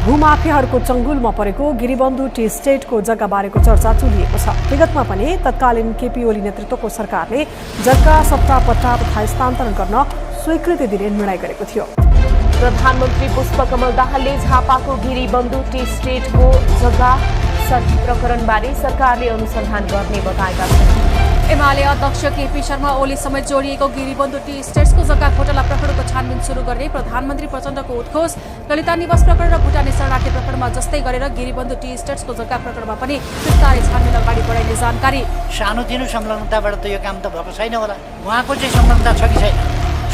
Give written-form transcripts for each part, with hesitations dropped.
भूमाफियाहरूको चङ्गुलमा परेको गिरिबन्धु टी स्टेटको जग्गा बारेको चर्चा चलिएको छ। विगतमा पनि तत्कालीन केपी ओली नेतृत्वको सरकारले जग्गा सट्टापट्टा तथा हस्तान्तरण गर्न स्वीकृति दिने निर्णय गरेको थियो। प्रधानमन्त्री पुष्पकमल दाहालले झापाको गिरिबन्धु टी स्टेटको जग्गा सर्टी प्रकरणबारे सरकारले अनुसन्धान गर्ने बताएका छन्। एमाले अध्यक्ष केपी शर्मा ओली समेत जोडिएको गिरिबन्धु टी स्टेट्सको जग्गा घोटाला प्रकरणको छानबिन सुरु गर्ने प्रधानमन्त्री प्रचण्डको उद्घोष। ललिता निवास प्रकरण र भुटानी शरणार्थी प्रकरणमा जस्तै गरेर गिरिबन्धु टी स्टेट्सको जग्गा प्रकरणमा पनि विस्तारै छानबिन अगाडि बढाइने जानकारी। सानोतिनो संलग्नताबाट त यो काम त भएको छैन होला। उहाँको चाहिँ संलग्नता छ कि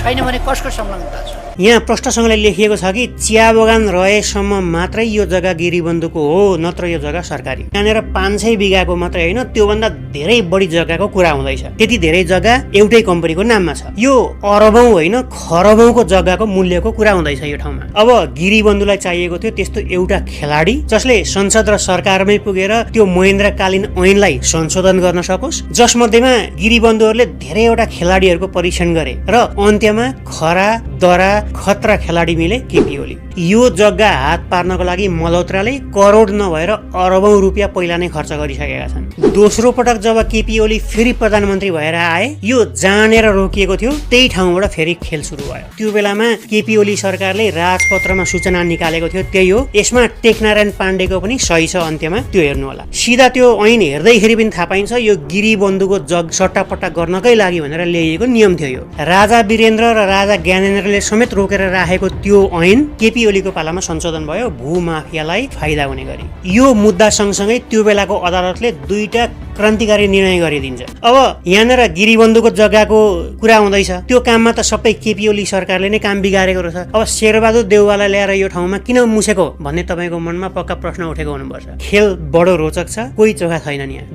छैन भने कसको संलग्नता छ? यहाँ प्रष्टसँगले लेखिएको छ कि चिया बगान रहेसम्म मात्रै यो जग्गा गिरिबन्धुको हो, नत्र यो जग्गा सरकारी। यहाँनिर 500 बिघाको मात्रै होइन, त्योभन्दा धेरै बढी जग्गाको कुरा हुँदैछ। त्यति धेरै जग्गा एउटै कम्पनीको नाममा छ। यो अरबौं होइन खरबौंको जग्गाको मूल्यको कुरा हुँदैछ यो ठाउँमा। अब गिरिबन्धुलाई चाहिएको थियो त्यस्तो एउटा खेलाडी जसले संसद र सरकारमै पुगेर त्यो महेन्द्रकालीन ऐनलाई संशोधन गर्न सकोस्, जसमध्येमा गिरिबन्धुहरूले धेरैवटा खेलाडीहरूको परीक्षण गरे र अन्त्यमा खरा दरा खतरा खेलाडी मिले केपी ओली। यो जग्गा हात पार्नको लागि मल्होत्राले करोड नभएर अरबौं रुपियाँ पहिला नै खर्च गरिसकेका छन्। दोस्रो पटक जब केपी ओली फेरि प्रधानमन्त्री भएर आए, यो जानेर रोकिएको थियो, त्यही ठाउँबाट फेरि खेल सुरु भयो। त्यो बेलामा केपी ओली सरकारले राजपत्रमा सूचना निकालेको थियो, त्यही हो। यसमा टेकनारायण पाण्डेको पनि सही छ। अन्त्यमा त्यो हेर्नु होला। सिधा त्यो ऐन हेर्दैखेरि पनि थाहा पाइन्छ यो गिरिबन्धुको सट्टापट्टा गर्नकै लागि भनेर ल्याइएको नियम थियो। यो राजा वीरेन्द्र र राजा ज्ञानेन्द्रले समेत रोकेर राखेको त्यो ऐन केपी ओलीको पालामा संशोधन भयो, भूमाफियालाई फाइदा हुने गरी। यो मुद्दा सँगसँगै त्यो बेलाको अदालतले दुईटा क्रान्तिकारी निर्णय गरिदिन्छ। अब यहाँनिर गिरिबन्धुको जग्गाको कुरा हुँदैछ, त्यो काममा त सबै केपी ओली सरकारले नै काम बिगारेको रहेछ। अब शेरबहादुर देउवालाई ल्याएर यो ठाउँमा किन मुसेको भन्ने तपाईँको मनमा पक्का प्रश्न उठेको हुनुपर्छ। खेल बडो रोचक छ, कोही चोखा छैनन् यहाँ।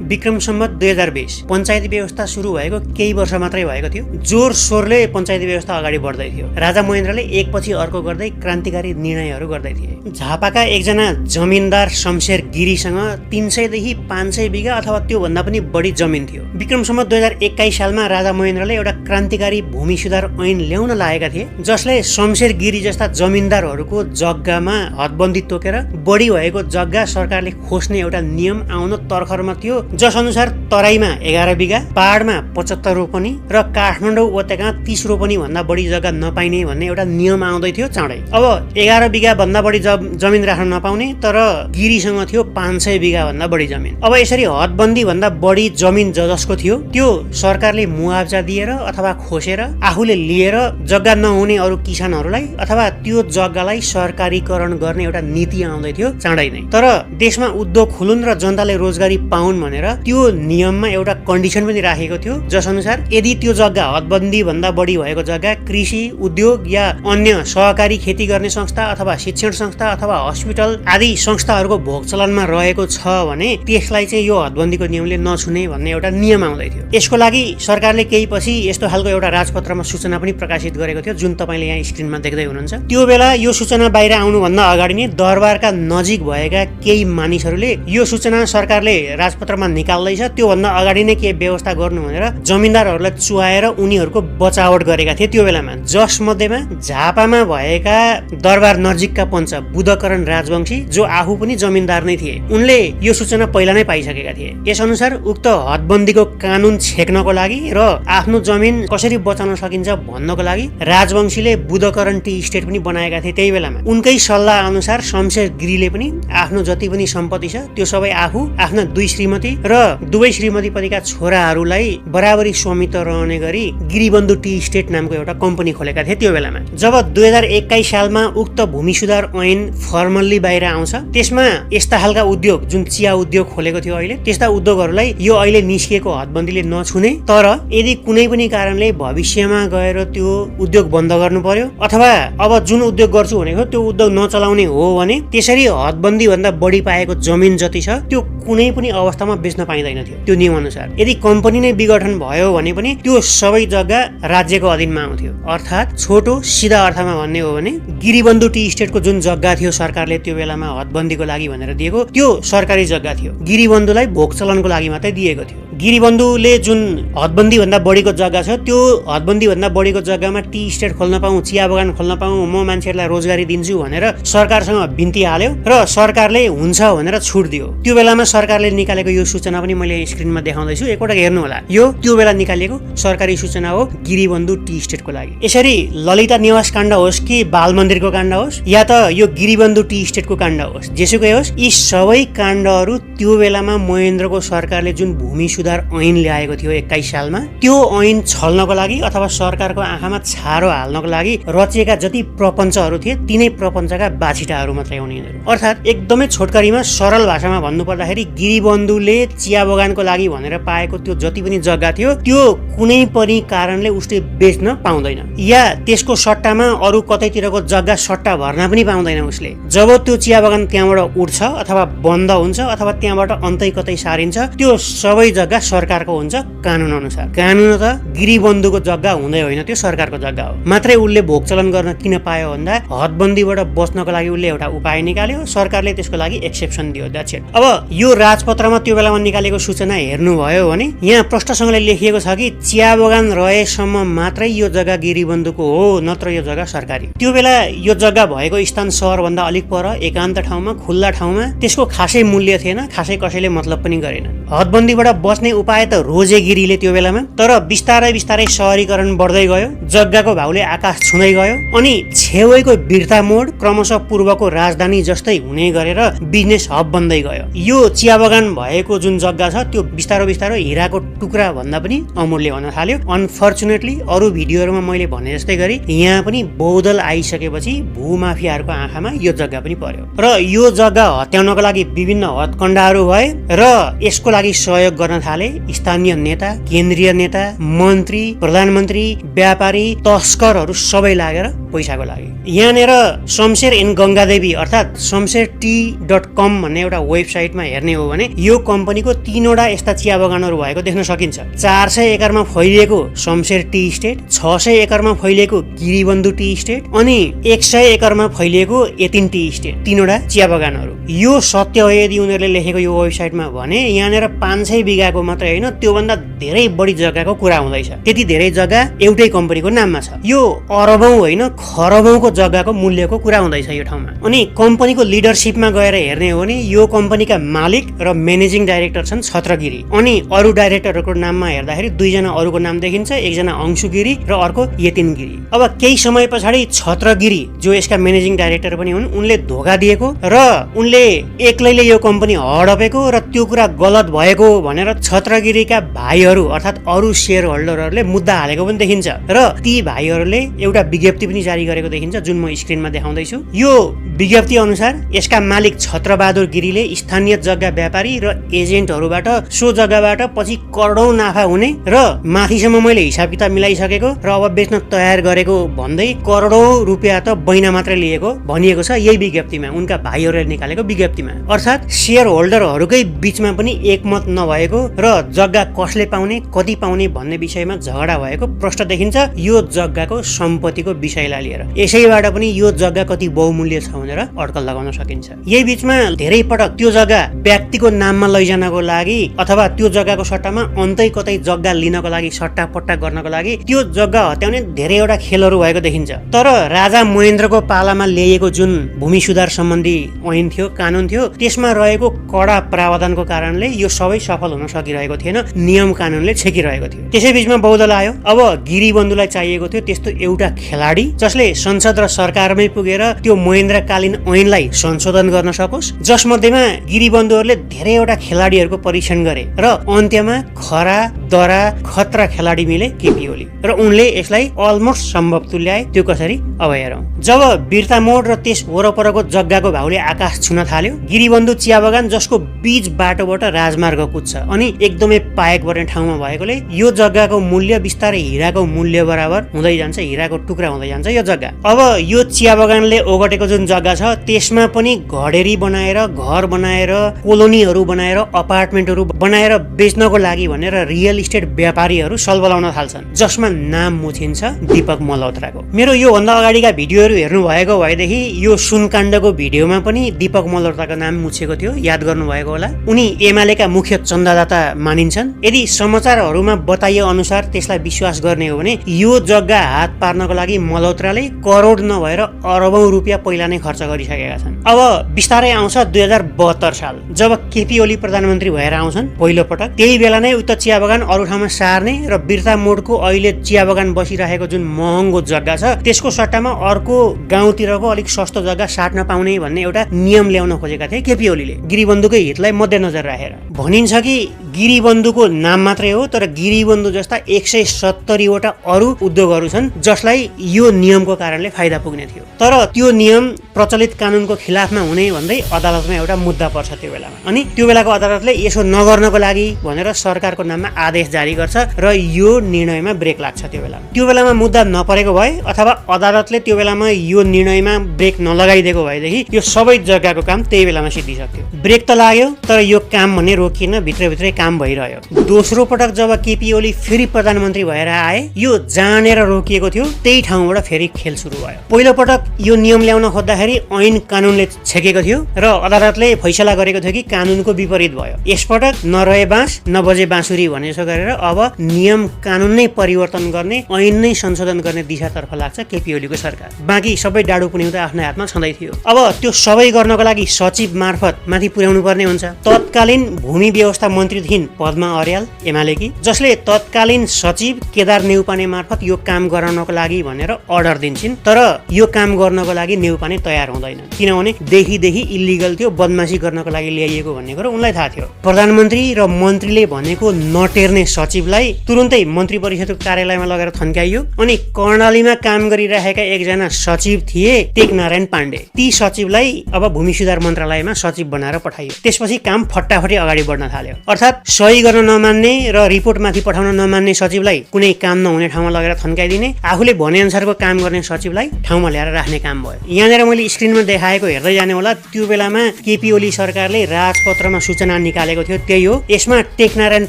विक्रम सम्वत 2020 पञ्चायती व्यवस्था सुरु भएको केही वर्ष मात्रै भएको थियो। जोर सोरले पञ्चायती व्यवस्था अगाडि बढ्दै थियो। राजा महेन्द्रले एकपछि अर्को गर्दै क्रान्तिकारी निर्णयहरू गर्दै थिए। झापाका एकजना जमिनदार शमशेर गिरीसँग 300 देखि 500 बिघा अथवा त्योभन्दा पनि बढी जमिन थियो। विक्रम सम्वत 2021 सालमा राजा महेन्द्रले एउटा क्रान्तिकारी भूमि सुधार ऐन ल्याउन लागेका थिए, जसले शमशेर गिरी जस्ता जमिनदारहरूको जग्गामा हदबन्दी तोकेर बढी भएको जग्गा सरकारले खोज्ने एउटा नियम आउन तर्खरमा थियो, जस अनुसार तराईमा 11 बिघा, पहाडमा 75 रोपनी र काठमाडौँ उपत्यकामा 30 रोपनी भन्दा बढी जग्गा नपाइने भन्ने एउटा नियम आउँदै थियो चाँडै। अब 11 बिघा भन्दा बढी जमिन राख्न नपाउने, तर गिरीसँग थियो 500 बिघा भन्दा बढी जमिन। अब यसरी हदबन्दी भन्दा बढी जमिन जसको थियो त्यो सरकारले मुआवजा दिएर अथवा खोसेर आफूले लिएर जग्गा नहुने अरू किसानहरूलाई अथवा त्यो जग्गालाई सरकारीकरण गर्ने एउटा नीति आउँदै थियो चाँडै नै। तर देशमा उद्योग खुलुन् र जनताले रोजगारी पाउन् भनेर त्यो नियममा एउटा कन्डिसन पनि राखेको थियो, जस अनुसार यदि त्यो जग्गा हदबन्दी भन्दा बढी भएको जग्गा कृषि उद्योग या अन्य सहकारी खेती गर्ने संस्था अथवा शिक्षण संस्था अथवा हस्पिटल आदि संस्थाहरूको भोग चलनमा रहेको छ भने त्यसलाई चाहिँ यो हदबन्दीको नियमले नछुने भन्ने एउटा नियम आउँदै थियो। यसको लागि सरकारले केही पछि यस्तो खालको एउटा राजपत्रमा सूचना पनि प्रकाशित गरेको थियो, जुन तपाईँले यहाँ स्क्रिनमा देख्दै हुनुहुन्छ। त्यो बेला यो सूचना बाहिर आउनुभन्दा अगाडि नै दरबारका नजिक भएका केही मानिसहरूले यो सूचना सरकारले राजपत्रमा निकाल्दैछ त्योभन्दा अगाडि नै के व्यवस्था गर्नु भनेर जमिनदारहरूलाई चुहाएर उनीहरूको बचावट गरेका थिए त्यो बेलामा। जसमध्येमा झापामा भएका दरबार नजिकका पञ्च बुधकरण राजवंशी, जो आफू पनि जमिनदार नै थिए, उनले यो सूचना पहिला नै पाइसकेका थिए। यसअनुसार उक्त हदबन्दीको कानुन छेक्नको लागि र आफ्नो जमिन कसरी बचाउन सकिन्छ भन्नको लागि राजवंशीले बुधकरण टी स्टेट पनि बनाएका थिए त्यही बेलामा। उनकै सल्लाह अनुसार शमशेर गिरीले पनि आफ्नो जति पनि सम्पत्ति छ त्यो सबै आफू, आफ्ना दुई श्रीमती र दुवै श्रीमतीपतिका छोराहरूलाई बराबरी स्वामित्व रहने गरी गिरिबन्धु टी स्टेट नामको एउटा कम्पनी खोलेका थिए त्यो बेलामा। जब 2021 सालमा उक्त भूमि सुधार ऐन फर्मल्ली बाहिर आउँछ, त्यसमा यस्ता खालका उद्योग जुन चिया उद्योग खोलेको थियो अहिले, त्यस्ता उद्योगहरूलाई यो अहिले निस्किएको हदबन्दीले नछुने, तर यदि कुनै पनि कारणले भविष्यमा गएर त्यो उद्योग बन्द गर्नु पर्यो अथवा अब जुन उद्योग गर्छु भनेको त्यो उद्योग नचलाउने हो भने त्यसरी हदबन्दी भन्दा बढी पाएको जमिन जति छ त्यो कुनै पनि अवस्थामा बेच्न पाइँदैन थियो त्यो नियम अनुसार। यदि कम्पनी नै विघटन भयो भने पनि त्यो सबै जग्गा राज्यको अधीनमा आउँथ्यो। अर्थात् छोटो सिधा अर्थमा भन्ने हो भने गिरिबन्धु टी स्टेटको जुन जग्गा थियो सरकारले त्यो बेलामा हदबन्दीको लागि भनेर दिएको, त्यो सरकारी जग्गा थियो, गिरिबन्धुलाई भोग चलनको लागि मात्रै दिएको थियो। गिरीबन्धुले जुन हदबन्दी भन्दा बढीको जग्गा छ त्यो हदबन्दी भन्दा बढीको जग्गामा टी स्टेट खोल्न पाऊँ, चिया बगान खोल्न पाऊँ, म मान्छेहरूलाई रोजगारी दिन्छु भनेर सरकारसँग बिन्ती हाल्यो र सरकारले हुन्छ भनेर छुट दियो। त्यो बेलामा सरकारले निकालेको यो सूचना पनि मैले स्क्रिनमा देखाउँदैछु, एकपटक हेर्नु होला। यो त्यो बेला निकालिएको सरकारी सूचना हो गिरीबन्धु टी स्टेटको लागि। यसरी ललिता निवास काण्ड होस् कि बाल मन्दिरको काण्ड होस् या त यो गिरीबन्धु टी स्टेटको काण्ड होस्, जेसुकै होस्, यी सबै काण्डहरू त्यो बेलामा महेन्द्रको सरकारले जुन भूमि सुधार ऐन ल्याएको थियो 21 सालमा, त्यो ऐन छल्नको लागि अथवा सरकारको आँखामा छारो हाल्नको लागि रचिएका जति प्रपञ्चहरू थिए तिनै प्रपञ्चका बाछिटाहरू मात्रै हुन् यिनीहरू। अर्थात् एकदमै छोटकरीमा सरल भाषामा भन्नुपर्दाखेरि गिरीबन्धुले चिया बगानको लागि भनेर पाएको त्यो जति पनि जग्गा थियो त्यो कुनै पनि कारणले उसले बेच्न पाउँदैन या त्यसको सट्टामा अरू कतैतिरको जग्गा सट्टा भर्न पनि पाउँदैन उसले। जब त्यो चिया बगान त्यहाँबाट उठ्छ अथवा बन्द हुन्छ अथवा त्यहाँबाट अन्तै कतै सारिन्छ त्यो सबै जग्गा सरकारको हुन्छ कानुन अनुसार। कानुन त गिरीबन्धुको जग्गा हुँदै होइन, त्यो सरकारको जग्गा हो। मात्रै उसले भोग चलन गर्न किन पायो भन्दा हदबन्दीबाट बच्नको लागि उसले एउटा उपाय निकाल्यो, सरकारले त्यसको लागि एक्सेप्सन दियो, द्याट्स इट। अब यो राजपत्रमा त्यो बेलामा निकालेको सूचना हेर्नुभयो भने यहाँ प्रष्टसँगले लेखिएको छ कि चिया बगान रहेसम्म मात्रै यो जग्गा गिरीबन्धुको हो, नत्र यो जग्गा सरकारी। त्यो बेला यो जग्गा भएको स्थान सहरभन्दा अलिक पर एकान्त ठाउँमा, खुल्ला ठाउँमा, त्यसको खासै मूल्य थिएन, खासै कसैले मतलब पनि गरेन। हदबन्दीबाट बच्ने उपाय त रोजे गिरीले त्यो बेलामा, तर बिस्तारै बिस्तारै सहरीकरण बढ्दै गयो, जग्गाको भाउले आकाश छुँदै गयो अनि छेउैको बिर्ता मोड क्रमशः पूर्वको राजधानी जस्तै हुने गरेर बिजनेस हब बन्दै गयो। यो चिया बगान भएको जुन जग्गा छ त्यो बिस्तारो बिस्तारो हिराको टुक्रा भन्दा पनि अमूल्य हुन थाल्यो। अनफर्चुनेटली अरू भिडियोहरूमा मैले भने जस्तै गरी यहाँ पनि बहुदल आइसकेपछि भूमाफियाहरूको आँखामा यो जग्गा पनि पर्यो र यो जग्गा हत्याउनको लागि विभिन्न हत्कण्डाहरू भए र यसको लागि सहयोग गर्न थाले स्थानीय नेता, केन्द्रीय नेता, मन्त्री, प्रधानमन्त्री, व्यापारी, तस्करहरू सबै लागेर पैसाको लागि। यहाँनिर शमशेर एन गङ्गादेवी अर्थात् शमशेरटी.com भन्ने एउटा वेबसाइटमा हेर्ने हो भने यो कम्पनीको 3वटा यस्ता चिया बगानहरू भएको देख्न सकिन्छ। 400 एकरमा फैलिएको शमशेर टी स्टेट, 600 एकरमा फैलिएको गिरीबन्धु टी स्टेट अनि 100 एकरमा फैलिएको यतिन टी स्टेट, 3वटा चिया बगानहरू। यो सत्य हो यदि उनीहरूले लेखेको यो वेबसाइटमा भने यहाँनिर 500 बिघाको मात्रै होइन त्योभन्दा धेरै बढी जग्गाको कुरा हुँदैछ। त्यति धेरै जग्गा एउटै कम्पनीको नाममा छ। यो अरबौं होइन खरबौंको जग्गाको मूल्यको कुरा हुँदैछ यो ठाउँमा। अनि कम्पनीको लिडरसिपमा गएर हेर्ने हो भने यो कम्पनीका मालिक र म्यानेजिङ डाइरेक्टर छन् छत्रगिरी अनि अरू डाइरेक्टरहरूको नाममा हेर्दाखेरि 2 जना अरूको नाम देखिन्छ, 1 जना अंशुगिरी र अर्को यतिनगिरी। अब केही समय पछाडि छत्रगिरी जो यसका म्यानेजिङ डाइरेक्टर पनि हुन् उनले धोका दिएको र उनले एक्लैले यो कम्पनी हडपेको र त्यो कुरा गलत भएको भनेर छत्रगिरीका भाइहरू अर्थात् अरू शेयर होल्डरहरूले मुद्दा हालेको पनि देखिन्छ र ती भाइहरूले एउटा विज्ञप्ति पनि जारी गरेको देखिन्छ जुन म स्क्रिनमा देखाउँदैछु। यो विज्ञप्ति अनुसार यसका मालिक छत्रबहादुर गिरीले स्थानीय जग्गा व्यापारी र एजेन्टहरूबाट सो जग्गाबाट पछि करोडौं नाफा हुने र माथिसम्म मैले हिसाब किताब मिलाइसकेको र अब बेच्न तयार गरेको भन्दै करोडौं रुपियाँ त बैना मात्रै लिएको भनिएको छ यही विज्ञप्तिमा, उनका भाइहरूले निकालेको विज्ञप्तिमा। अर्थात् शेयर होल्डरहरूकै बीचमा पनि एकमत नभएको र जग्गा कसले पाउने, कति पाउने भन्ने विषयमा झगडा भएको प्रष्ट देखिन्छ यो जग्गाको सम्पत्तिको विषयलाई लिएर। यसैबाट पनि यो जग्गा कति बहुमूल्य छ भनेर अड्कल लगाउन सकिन्छ। यही बीचमा धेरै पटक त्यो जग्गा व्यक्तिको नाममा लैजानको लागि अथवा त्यो जग्गाको सट्टामा अन्तै कतै जग्गा लिनको लागि सट्टा पट्टा गर्नको लागि त्यो जग्गा हत्याउने धेरैवटा खेलहरू भएको देखिन्छ। तर राजा महेन्द्रको पालामा ल्याइएको जुन भूमि सुधार सम्बन्धी ऐन थियो, कानुन थियो, त्यसमा रहेको कडा प्रावधानको कारणले यो सबै सफल हुन सकिरहेको थिएन, नियम कानुनले छेकिरहेको थियो। त्यसै बीचमा बहुदल आयो। अब गिरीबन्धुलाई चाहिएको थियो त्यस्तो एउटा खेलाडी जसले संसद र सरकारमै पुगेर त्यो महेन्द्रकालीन ऐनलाई संशोधन गर्न सकोस्, जसमध्येमा गिरीबन्धुहरूले धेरैवटा खेलाडीहरूको परीक्षण गरे र अन्त्यमा खरा दरा खतरा खेलाडी मिले केपी ओली र उनले यसलाई अलमोस्ट सम्भव तुल्याए। त्यो कसरी अब हेरौँ। जब बिर्ता मोड र त्यस वरपरको जग्गाको भाउले आकाश छुन थाल्यो, गिरीबन्धु चिया बगान जसको बीच बाटोबाट राजमार्ग कुद्छ अनि एकदमै पाएक पर्ने ठाउँमा भएकोले यो जग्गाको मूल्य बिस्तारै हिराको मूल्य बराबर हुँदै जान्छ, हिराको टुक्रा हुँदै जान्छ यो जग्गा। अब यो चिया बगानले ओगटेको जुन जग्गा छ त्यसमा पनि घडेरी बनाएर, घर बनाएर, कोलोनीहरू बनाएर, अपार्टमेन्टहरू बनाएर बेच्नको लागि भनेर रियल इस्टेट व्यापारीहरू सलबलाउन थाल्छन्, जसमा नाम मुछिन्छ दीपक मल्होत्राको। मेरो यो भन्दा अगाडिका भिडियोहरू हेर्नु भएको भएदेखि यो सुनकाण्डको भिडियोमा पनि दीपक मल्होत्राको नाम मुछेको थियो, याद गर्नु भएको होला। उनी एमालेका मुख्य चन्दादाता मानिन्छन्। यदि समाचारहरूमा बताइए अनुसार त्यसलाई विश्वास गर्ने हो भने यो जग्गा हात पार्नको लागि मल्होत्राले करोड नभएर अरबौं रुपियाँ पहिला नै खर्च गरिसकेका छन्। अब बिस्तारै आउँछ 2072 साल, जब केपी ओली प्रधानमन्त्री भएर आउँछन् पहिलो पटक। त्यही बेला नै उक्त चिया बगान अरू ठाउँमा सार्ने र बिर्ता मोडको अहिले चिया बगान बसिरहेको जुन महँगो जग्गा छ त्यसको सट्टामा अर्को गाउँतिरको अलिक सस्तो जग्गा साट्न पाउने भन्ने एउटा नियम ल्याउन खोजेका थिए केपी ओलीले, गिरिबन्धुकै हितलाई मध्यनजर राखेर। भनिन्छ कि गिरिबन्धुको नाम मात्रै हो, तर गिरिबन्धु जस्ता 170 वटा अरू उद्योगहरू छन् जसलाई यो नियमको कारणले फाइदा पुग्ने थियो। तर त्यो नियम प्रचलित कानुनको खिलाफमा हुने भन्दै अदालतमा एउटा मुद्दा पर्छ त्यो बेलामा। अनि त्यो बेलाको अदालतले यसो नगर्नको लागि भनेर सरकारको नाममा आदेश जारी गर्छ र यो निर्णयमा ब्रेक लाग्छ। त्यो बेलामा मुद्दा नपरेको भए अथवा अदालतले त्यो बेलामा यो निर्णयमा ब्रेक नलगाइदिएको भएदेखि यो सबै जग्गाको काम त्यही बेलामा सिद्धिसक्थ्यो। ब्रेक त लाग्यो, तर यो काम भने रोकिएन, भित्रभित्रै काम भइरह्यो। दोस्रो पटक जब केपी ओली फेरि प्रधानमन्त्री भएर आए, यो जानेर रोकिएको थियो, त्यही ठाउँबाट फेरि खेल सुरु भयो। पहिलो पटक यो नियम ल्याउन खोज्दाखेरि ऐन कानुनले छेकेको थियो र अदालतले फैसला गरेको थियो कि कानुनको विपरीत भयो। यसपटक नरहे बाँस नबजे बाँसुरी भने जसो गरेर अब नियम कानुन नै परिवर्तन गर्ने, ऐन नै संशोधन गर्ने दिशातर्फ लाग्छ केपी ओलीको सरकार। बाँकी सबै डाडु पुन्यौ त आफ्नै हातमा छँदै थियो। अब त्यो सबै गर्नको लागि सचिव मार्फत माथि पुर्याउनु पर्ने हुन्छ। तत्कालीन भूमि व्यवस्था मन्त्री थिइन् पद्मा अर्याल एमालेकी, जसले तत्कालीन सचिव केदार नेउपाने मार्फत यो काम गराउनको लागि भनेर अर्डर दिन्छन्। तर यो काम गर्नको लागि नेउपाने तयार हुँदैन, किनभने देखि इलिगल थियो, बदमासी गर्नको लागि ल्याइएको भन्ने कुरो उनलाई थाहा थियो। प्रधानमन्त्री र मन्त्रीले भनेको नटेर्ने सचिवलाई तुरुन्तै मन्त्री परिषदको कार्यालयमा लगेर थन्काइयो। अनि कर्णालीमा काम गरिरहेका एकजना सचिव थिए टेकनारायण पाण्डे, ती सचिवलाई अब भूमि सुधार मन्त्रालयमा सचिव बनाएर पठाइयो। त्यसपछि काम फटाफटी अगाडि बढ्न थाल्यो। अर्थात् सही गर्न नमान्ने र रिपोर्ट माथि पठाउन नमान्ने सचिवलाई कुनै काम नहुने ठाउँमा लगेर थन्काइदिने, आफूले भने अनुसारको काम गर्ने सचिवलाई ठाउँमा ल्याएर राख्ने काम भयो। यहाँनिर मैले स्क्रिनमा देखाएको हेर्दै जाने होला, त्यो बेलामा केपी ओली सरकारले राजपत्रमा सूचना निकालेको थियो, त्यही हो। यसमा टेकनारायण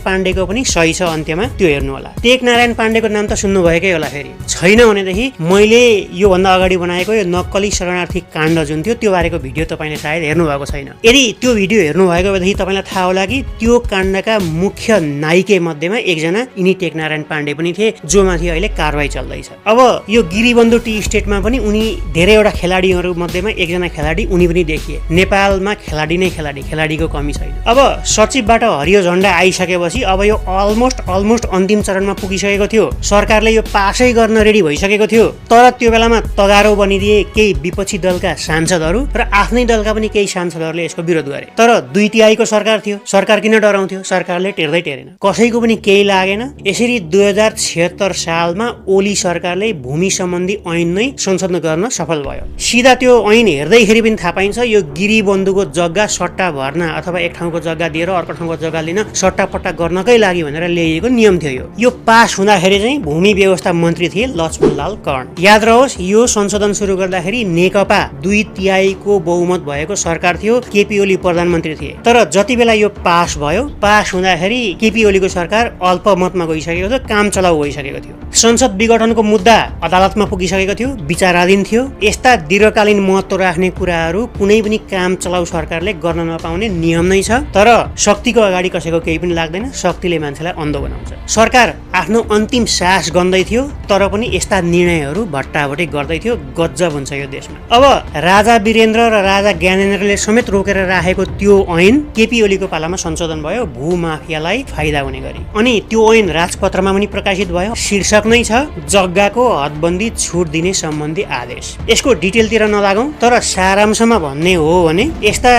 पाण्डेको पनि सही छ, अन्त्यमा त्यो हेर्नु होला। टेकनारायण पाण्डेको नाम त सुन्नुभएकै होला, फेरि छैन भनेदेखि मैले योभन्दा अगाडि बनाएको यो नक्कली शरणार्थी काण्ड जुन थियो त्यो बारेको भिडियो तपाईँले सायद हेर्नु भएको छैन। यदि त्यो भिडियो हेर्नु भएको भएदेखि तपाईँलाई थाहा होला कि त्यो काण्डका मुख्य नायिके मध्येमा एकजना यिनी टेकनारायण पाण्डे पनि थिए, जो माथि अहिले कारवाही चल्दैछ। अब यो गिरिबन्धु टी स्टेटमा पनि उनी धेरैवटा खेलाडीहरू मध्येमा एकजना खेलाडी उनी पनि देखिए। नेपालमा खेलाडी नै खेलाडीको कमी छैन। अब सचिवबाट हरियो झण्डा आइसकेपछि अब यो अलमोस्ट अन्तिम चरणमा पुगिसकेको थियो। सरकारले यो पासै गर्न रेडी भइसकेको थियो। तर त्यो बेलामा तगारो बनिदिए केही विपक्षी दलका सांसदहरू र आफ्नै दलका पनि केही सांसदहरूले यसको विरोध गरे। तर 2/3 सरकार थियो, सरकार किन डराउँथ्यो? सरकारले टेर्दै टेरेन, कसैको पनि केही लागेन। यसरी 2076 सालमा ओली सरकारले भूमि सम्बन्धी ऐन नै संशोधन गर्न सफल भयो। सिधा त्यो ऐन हेर्दैखेरि पनि थाहा पाइन्छ यो गिरिबन्धुको जग्गा सट्टा भर्न अथवा एक ठाउँको जग्गा दिएर अर्को ठाउँको जग्गा लिन सट्टापट्टा गर्नकै लागि भनेर ल्याइएको नियम थियो। यो पास हुँदाखेरि चाहिँ भूमि व्यवस्था मन्त्री थिए लक्ष्मणलाल कर्ण। याद रहोस्, यो संशोधन सुरु गर्दाखेरि नेकपा 2/3 बहुमत भएको सरकार थियो, केपी ओली प्रधानमन्त्री थिए। तर जति बेला यो पास भयो, पास हुँदाखेरि केपी ओलीको सरकार अल्पमतमा गइसकेको थियो, काम चलाउ गइसकेको थियो। संसद विघटनको मुद्दा अदालतमा पुगिसकेको थियो, विचाराधीन थियो। यस्ता दीर्घकालीन महत्त्व राख्ने कुराहरू कुनै पनि काम चलाउ सरकारले गर्न नपाउने नियम नै छ। तर शक्तिको अगाडि कसैको केही पनि लाग्दैन, शक्तिले मान्छेलाई अन्धो बनाउँछ। सरकार आफ्नो अन्तिम सास गन्दै थियो, तर पनि यस्ता निर्णयहरू भट्टाभटी गर्दै थियो। गजब हुन्छ यो देशमा। अब राजा वीरेन्द्र र राजा ज्ञानेन्द्रले समेत रोकेर राखेको त्यो ऐन केपी ओलीको पालामा संशोधन भयो, भूमाफियालाई फाइदा हुने गरी। अनि त्यो ऐन राजपत्रमा पनि प्रकाशित भयो। शीर्षक नै छ जग्गाको हदबन्दी छुट दिने सम्बन्धी आदेश। यसको डिटेलतिर नलागौं, तर सारांशमा भन्ने हो भने यस्ता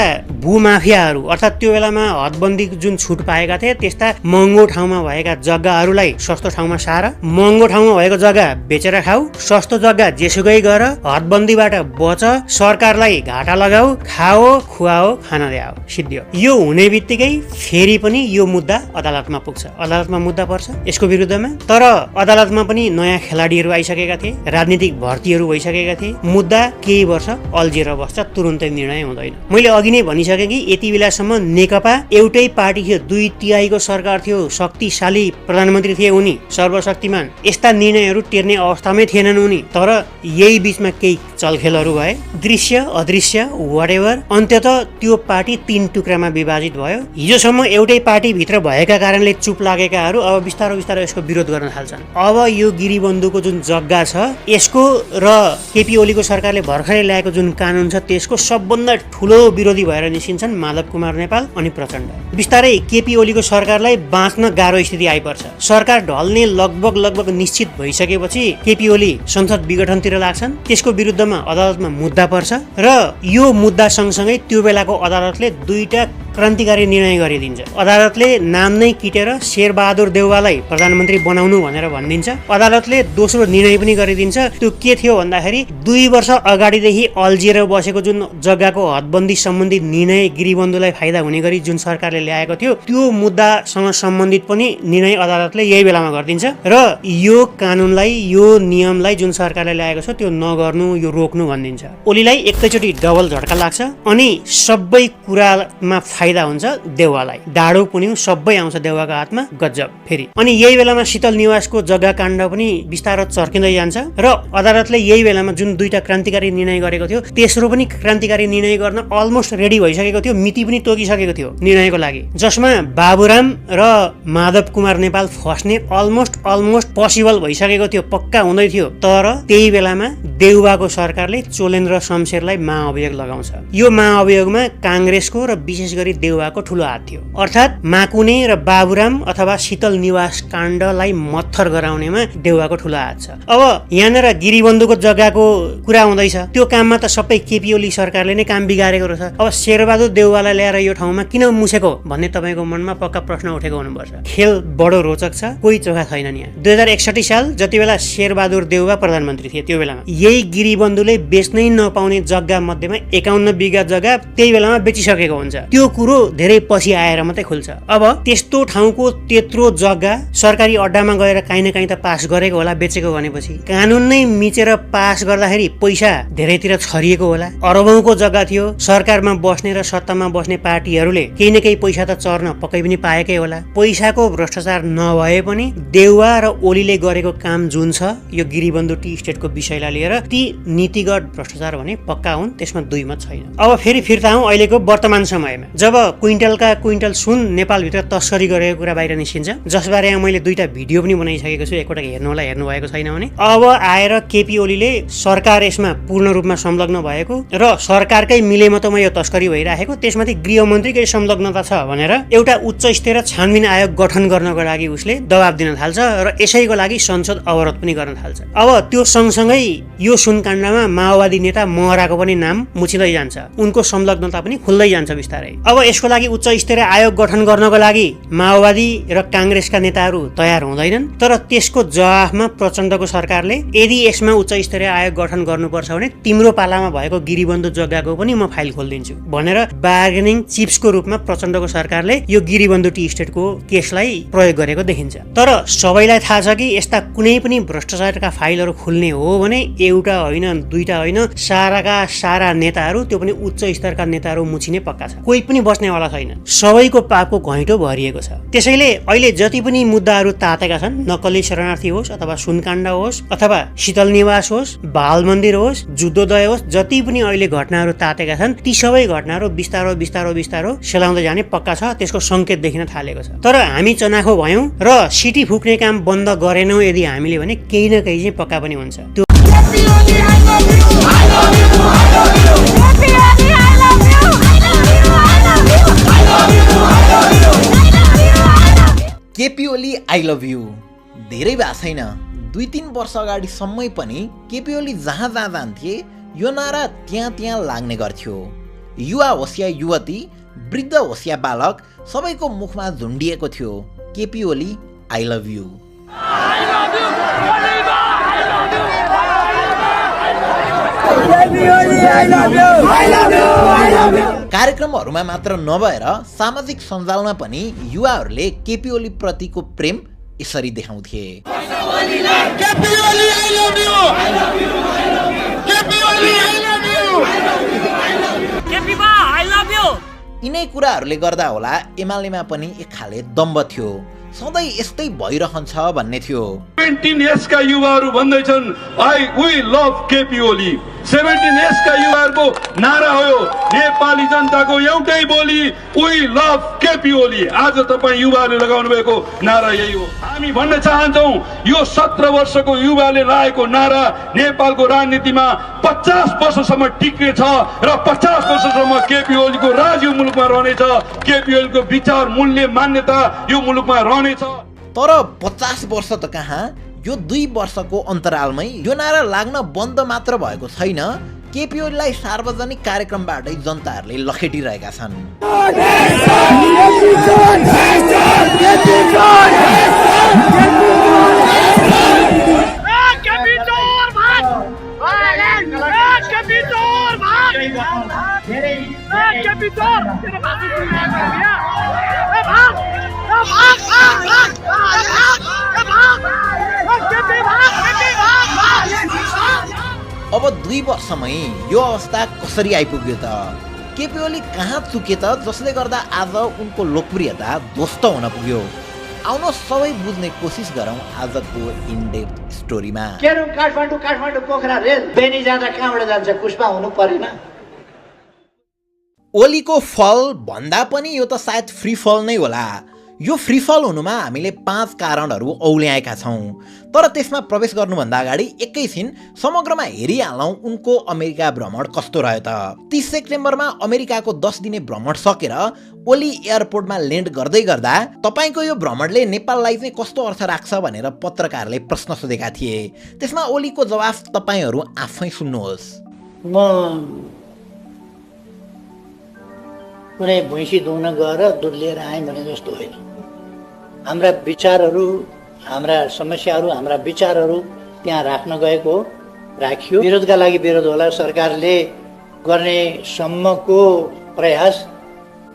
भूमाफियाहरू अर्थात् त्यो बेलामा हदबन्दी जुन छुट पाएका थिए त्यस्ता महँगो ठाउँमा भएका जग्गाहरूलाई सस्तो ठाउँमा सार, महँगो ठाउँमा भएको जग्गा बेचेर खाऊ, सस्तो जग्गा जेसुकै गर, हदबन्दीबाट बच, सरकारलाई घाटा लगाऊ, खाओ खुवाओ खान ल्याओ सिद्धियो। यो हुने बित्तिकै फेरि पनि यो मुद्दा अदालतमा पुग्छ, अदालतमा मुद्दा पर्छ यसको विरुद्धमा। तर अदालतमा पनि नयाँ खेलाडीहरू आइसकेका थिए, राजनीतिक भर्तीहरू भइसकेका थिए, मुद्दा केही वर्ष अल्झिएर बस्छ, तुरुन्तै निर्णय हुँदैन। मैले अघि नै भनिसकेँ कि यति बेलासम्म नेकपा एउटै पार्टी थियो, 2/3 सरकार थियो, शक्तिशाली प्रधानमन्त्री थिए उनी, सर्वशक्तिमान। यस्ता निर्णयहरू टेर्ने अवस्थामै थिएनन् उनी। तर यही बीचमा केही चलखेलहरू भए, दृश्य अदृश्य व्हाटएभर, अन्ततः त्यो पार्टी 3 टुक्रामा विभाजित भयो। हिजोसम्म एउटै पार्टीभित्र भएका कारणले चुप लागेकाहरू अब बिस्तारो बिस्तारो यसको विरोध गर्न थाल्छन्। अब यो गिरिबन्धुको जुन जग्गा छ यसको र केपी ओलीको सरकारले भर्खरै ल्याएको जुन कानुन छ त्यसको सबभन्दा ठुलो विरोधी भएर निस्किन्छन् माधव कुमार नेपाल अनि प्रचण्ड। बिस्तारै केपी ओलीको सरकारलाई बाँच्न गाह्रो स्थिति आइपर्छ। सरकार ढल्ने लगभग निश्चित भइसकेपछि केपी ओली संसद विघटनतिर लाग्छन्, त्यसको विरुद्धमा अदालतमा मुद्दा पर्छ र यो मुद्दा सँगसँगै त्यो बेलाको अदालतले 2टा क्रान्तिकारी निर्णय गरिदिन्छ। अदालतले नाम नै किटेर शेरबहादुर देउवालाई प्रधानमन्त्री बनाउनु भनेर भनिदिन्छ। अदालतले दोस्रो निर्णय पनि गरिदिन्छ। त्यो के थियो भन्दाखेरि 2 वर्ष अगाडिदेखि अल्झिएर बसेको जुन जग्गाको हदबन्दी सम्बन्धी निर्णय गिरिबन्धुलाई फाइदा हुने गरी जुन सरकारले ल्याएको थियो त्यो मुद्दासँग सम्बन्धित पनि निर्णय अदालतले यही बेलामा गरिदिन्छ र यो कानुनलाई, यो नियमलाई जुन सरकारले ल्याएको छ त्यो नगर्नु, यो रोक्नु भनिदिन्छ। ओलीलाई एकैचोटि डबल झट्का लाग्छ अनि सबै कुरामा फाइदा हुन्छ देउवालाई। डाडो पुन्यौ सबै आउँछ देउवाको हातमा, गजब फेरि। अनि यही बेलामा शीतल निवासको जग्गा काण्ड पनि बिस्तारो चर्किँदै जान्छ र अदालतले यही बेलामा जुन 2टा क्रान्तिकारी निर्णय गरेको थियो तेस्रो पनि क्रान्तिकारी निर्णय गर्न अलमोस्ट रेडी भइसकेको थियो, मिति पनि तोकिसकेको थियो निर्णयको लागि, जसमा बाबुराम र माधव कुमार नेपाल फस्ने अलमोस्ट पोसिबल भइसकेको थियो, पक्का हुँदै थियो। तर त्यही बेलामा देउवाको सरकारले चोलेन्द्र शमशेरलाई महाअभियोग लगाउँछ। यो महाअभियोगमा काङ्ग्रेसको र विशेष गरी देउवाको ठुलो हात थियो। अर्थात् माकुने र बाबुराम अथवा शीतल निवास काण्डलाई मत्थर गराउनेमा देउवाको ठुलो हात छ। अब यहाँनिर गिरिबन्धुको जग्गाको कुरा हुँदैछ, त्यो काममा त सबै केपी ओली सरकारले नै काम बिगारेको रहेछ। अब शेरबहादुर देउवालाई ल्याएर यो ठाउँमा किन मुछेको भन्ने तपाईँको मनमा पक्का प्रश्न उठेको हुनुपर्छ। खेल बडो रोचक छ, कोही चोखा छैनन् यहाँ। 2061 साल जति बेला शेरबहादुर देउवा प्रधानमन्त्री थिए त्यो बेलामा यही गिरिबन्धुले बेच्नै नपाउने जग्गा मध्येमा 51 बिघा जग्गा त्यही बेलामा बेचिसकेको हुन्छ। त्यो कुरो धेरै पछि आएर मात्रै खुल्छ। अब त्यस्तो ठाउँको त्यत्रो जग्गा सरकारी अड्डामा गएर काहीँ न काहीँ त पास गरेको होला, बेचेको भनेपछि कानुन नै मिचेर पास गर्दाखेरि पैसा धेरैतिर छरिएको होला। अरबौंको जग्गा थियो, सरकारमा बस्ने र सत्तामा बस्ने पार्टीहरूले केही न केही पैसा त चर्न पक्कै पनि पाएकै होला। पैसाको भ्रष्टाचार नभए पनि देउवा र ओलीले गरेको काम जुन छ यो गिरिबन्धु टी स्टेटको विषयलाई लिएर ती नीतिगत भ्रष्टाचार भने पक्का हुन्, त्यसमा दुई मत छैन। अब फेरि फिर्ता हौं अहिलेको वर्तमान समयमा, जब क्विन्टल सुन नेपालभित्र तस्करी गरेको कुरा बाहिर निस्किन्छ, जसबारे मैले 2टा भिडियो पनि बनाइसकेको छु, एकपटक हेर्नु होला हेर्नु भएको छैन भने। अब आएर केपी ओलीले सरकार यसमा पूर्ण रूपमा संलग्न भएको र सरकारकै मिलेमतोमा यो तस्करी भइराखेको, त्यसमाथि गृहमन्त्रीकै संलग्नता छ भनेर एउटा उच्च स्तरीय छानबिन आयोग गठन गर्नको लागि उसले दबाब दिन थाल्छ र यसैको लागि संसद अवरोध पनि गर्न थाल्छ। अब त्यो सँगसँगै यो सुनकाण्डमा माओवादी नेता महराको पनि नाम मुछिँदै जान्छ, उनको संलग्नता पनि खुल्दै जान्छ बिस्तारै। अब यसको लागि उच्च स्तरीय आयोग गठन गर्नको लागि माओवादी र काङ्ग्रेसका नेताहरू तयार हुँदैनन्, तर त्यसको जवाफमा प्रचण्डको सरकारले यदि यसमा उच्च स्तरीय आयोग गठन गर्नुपर्छ भने तिम्रो पालामा भएको गिरिबन्धु जग्गाको पनि म फाइल खोलिदिन्छु भनेर बार्गेनिङ चिप्सको रूपमा प्रचण्डको सरकारले यो गिरिबन्धु टी स्टेटको केसलाई प्रयोग गरेको देखिन्छ। तर सबैलाई थाहा छ कि यस्ता कुनै पनि भ्रष्टाचारका फाइलहरू खुल्ने हो भने एउटा होइन, 2टा होइन, साराका सारा नेताहरू, त्यो पनि उच्च स्तरका नेताहरू मुछिने पक्का छ, कोही पनि बस्नेवाला छैन। सबैको पापको घैँटो भरिएको छ। त्यसैले अहिले जति पनि मुद्दाहरू तातेका छन्, नक्कली शरणार्थी होस् अथवा सुनकाण्ड होस् अथवा शीतल निवास होस्, बाल मन्दिर होस्, जुद्धोदय होस्, जति पनि अहिले घटनाहरू तातेका छन् ती सबै घटनाहरू बिस्तारो सेलाउँदै जाने पक्का छ, त्यसको संकेत देखिन थालेको छ। तर हामी चनाखो भयौं र सिटी फुक्ने काम बन्द गरेनौं यदि हामीले भने केही न केही चाहिँ पक्का पनि हुन्छ। त्यो KP Oli I love you धेरै भएको छैन, 2-3 वर्ष अगाडिसम्मै पनि केपी ओली जहाँ जान्थे यो नारा त्यहाँ लाग्ने गर्थ्यो। युवा होस् या युवती, वृद्ध होस् या बालक, सबैको मुखमा झुन्डिएको थियो KP Oli I love you. कार्यक्रमहरूमा मात्र नभएर सामाजिक सञ्जालमा पनि युवाहरूले केपी ओली प्रतिको प्रेम यसरी देखाउँथे। यिनै कुराहरूले गर्दा होला एमालेमा पनि एक खाले दम्ब थियो, सधैँ यस्तै भइरहन्छ भन्ने थियो। 17 इयर्सका युवाहरू भन्दैछन् वी लभ केपी ओली। 17 इयर्सका युवाहरूको नारा हो नेपाली जनताको एउटै बोली वी लभ केपी ओली। आज तपाईँ युवाहरूले लगाउनु भएको नारा यही हो। हामी भन्न चाहन्छौँ यो 17 वर्षको युवाले लगाएको नारा नेपालको राजनीतिमा 50 वर्षसम्म टिक्नेछ र 50 वर्षसम्म केपी ओलीको राज यो मुलुकमा रहनेछ। केपी ओलीको विचार, मूल्य, मान्यता यो मुलुकमा रहनेछ। तर 50 वर्ष त कहाँ, यो 2 वर्षको अन्तरालमै यो नारा लाग्न बन्द मात्र भएको छैन, केपी ओलीलाई सार्वजनिक कार्यक्रमबाटै जनताहरूले लखेटिरहेका छन्। अब 2 वर्षमै यो अवस्था कसरी आइपुग्यो त? केपी ओली कहाँ चुके त जसले गर्दा आज उनको लोकप्रियता ध्वस्त हुन पुग्यो? आउनुहोस् सबै बुझ्ने कोसिस गरौँ आजको इनडेप्थ स्टोरीमा। काठमाडौँ पोखरा रेल बेनी जाँदा कहाँबाट जान्छ? पुष्पा हुनु परेन? ओलीको फल भन्दा पनि यो त सायद फ्री फल नै होला। यो फ्री फल हुनुमा हामीले 5 कारणहरू औल्याएका छौँ। तर त्यसमा प्रवेश गर्नुभन्दा अगाडि एकैछिन समग्रमा हेरिहालौँ उनको अमेरिका भ्रमण कस्तो रह्यो त। 30 सेप्टेम्बरमा अमेरिकाको 10 दिने भ्रमण सकेर ओली एयरपोर्टमा ल्यान्ड गर्दै गर्दा तपाईँको यो भ्रमणले नेपाललाई चाहिँ कस्तो अर्थ राख्छ भनेर पत्रकारले प्रश्न सोधेका थिए। त्यसमा ओलीको जवाफ तपाईँहरू आफै सुन्नुहोस्। म कुनै भैँसी दुहुन गएर दुध लिएर आएँ भने जस्तो होइन। हाम्रा विचारहरू, हाम्रा समस्याहरू, हाम्रा विचारहरू त्यहाँ राख्न गएको राखियो। विरोधका लागि विरोध होला, सरकारले गर्ने सम्मको प्रयास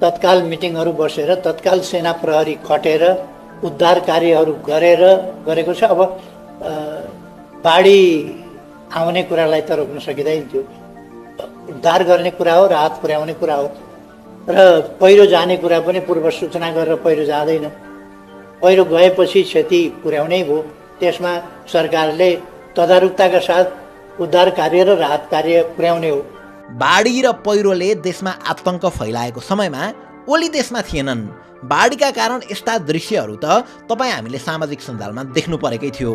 तत्काल मिटिङहरू बसेर तत्काल सेना प्रहरी खटेर उद्धार कार्यहरू गरेको छ। अब बाढी आउने कुरालाई त रोक्न सकिँदैन थियो, उद्धार गर्ने कुरा हो, राहत पुर्याउने कुरा हो। र पहिरो जाने कुरा पनि पूर्व सूचना गरेर पहिरो जाँदैन, पहिरो गएपछि क्षति पुर्याउनै भयो। त्यसमा सरकारले तदारुकताका साथ उद्धार कार्य र राहत कार्य पुर्याउने हो। बाढी र पहिरोले देशमा आतंक फैलाएको समयमा ओली देशमा थिएनन्। बाढीका कारण यस्ता दृश्यहरू त तपाईँ हामीले सामाजिक सञ्जालमा देख्नु परेकै थियो।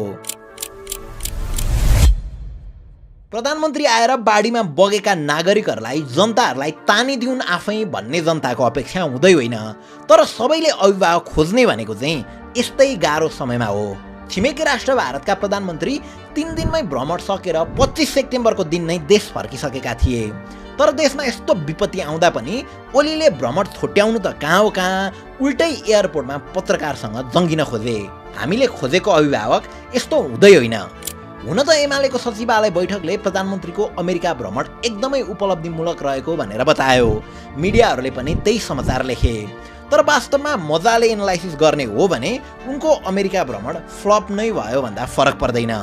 प्रधानमन्त्री आएर बाढीमा बगेका नागरिकहरूलाई जनताहरूलाई तानिदिउन् आफै भन्ने जनताको अपेक्षा हुँदै होइन। तर सबैले अभिभावक खोज्ने भनेको चाहिँ यस्तै गाह्रो समयमा हो। छिमेकी राष्ट्र भारतका प्रधानमन्त्री 3 दिनमै भ्रमण सकेर 25 सेप्टेम्बरको दिन नै देश फर्किसकेका थिए। तर देशमा यस्तो विपत्ति आउँदा पनि ओलीले भ्रमण छोट्याउनु त कहाँ हो कहाँ, उल्टै एयरपोर्टमा पत्रकारसँग जङ्गिन खोजे। हामीले खोजेको अभिभावक यस्तो हुँदै होइन। हुन त एमालेको सचिवालय बैठकले प्रधानमन्त्रीको अमेरिका भ्रमण एकदमै उपलब्धिमूलक रहेको भनेर बतायो। मिडियाहरूले पनि त्यही समाचार लेखे। तर वास्तवमा मजाले एनालाइसिस गर्ने हो भने उनको अमेरिका भ्रमण फ्लप नै भयो भन्दा फरक पर्दैन।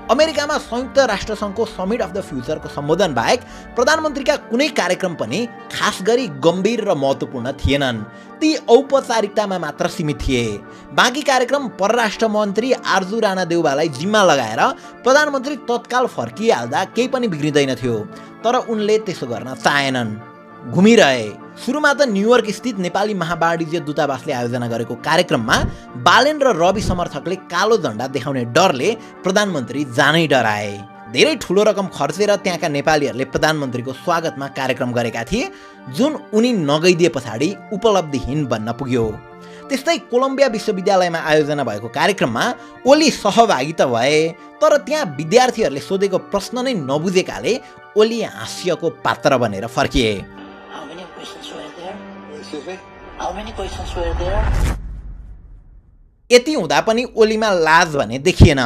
अमेरिकामा संयुक्त राष्ट्रसङ्घको समिट अफ द फ्युचरको सम्बोधन बाहेक प्रधानमन्त्रीका कुनै कार्यक्रम पनि खास गरी गम्भीर र महत्त्वपूर्ण थिएनन्। ती औपचारिकतामा मात्र सीमित थिए। बाँकी कार्यक्रम परराष्ट्र मन्त्री आर्जु राणा देउवालाई जिम्मा लगाएर प्रधानमन्त्री तत्काल फर्किहाल्दा केही पनि बिग्रिँदैन थियो। तर उनले त्यसो गर्न चाहेनन्, घुमिरहे। सुरुमा त न्युयोर्क स्थित नेपाली महावाणिज्य दूतावासले आयोजना गरेको कार्यक्रममा बालेन र रवि समर्थकले कालो झण्डा देखाउने डरले प्रधानमन्त्री जानै डराए। धेरै ठुलो रकम खर्चेर त्यहाँका नेपालीहरूले प्रधानमन्त्रीको स्वागतमा कार्यक्रम गरेका थिए, जुन उनी नगइदिए पछाडि उपलब्धिहीन बन्न पुग्यो। त्यस्तै कोलम्बिया विश्वविद्यालयमा आयोजना भएको कार्यक्रममा ओली सहभागी त भए, तर त्यहाँ विद्यार्थीहरूले सोधेको प्रश्न नै नबुझेकाले ओली हास्यको पात्र बनेर फर्किए। यति हुँदा पनि ओलीमा लाज भने देखिएन।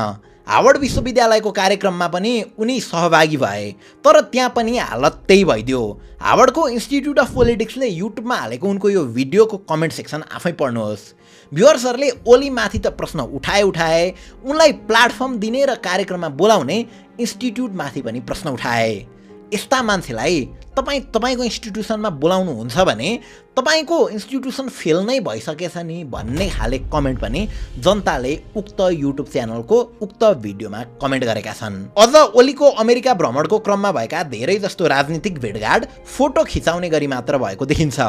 हार्वर्ड विश्वविद्यालयको कार्यक्रममा पनि उनी सहभागी भए, तर त्यहाँ पनि हालत त्यही भइदियो। हार्वर्डको इन्स्टिट्युट अफ पोलिटिक्सले युट्युबमा हालेको उनको यो भिडियोको कमेन्ट सेक्सन आफै पढ्नुहोस्। भ्युअर्सहरूले ओलीमाथि त प्रश्न उठाए, उनलाई प्लाटफर्म दिने र कार्यक्रममा बोलाउने इन्स्टिट्युटमाथि पनि प्रश्न उठाए। यस्ता मान्छेलाई तपाईको इन्स्टिट्युसनमा बोलाउनुहुन्छ भने तपाईको इन्स्टिट्युसन फेल नै भइसकेछ नि भन्ने खाले कमेन्ट पनि जनताले उक्त युट्युब च्यानलको उक्त भिडियोमा कमेन्ट गरेका छन्। अझ ओलीको अमेरिका भ्रमणको क्रममा भएका धेरै जस्तो राजनीतिक भेटघाट फोटो खिचाउने गरी मात्र भएको देखिन्छ।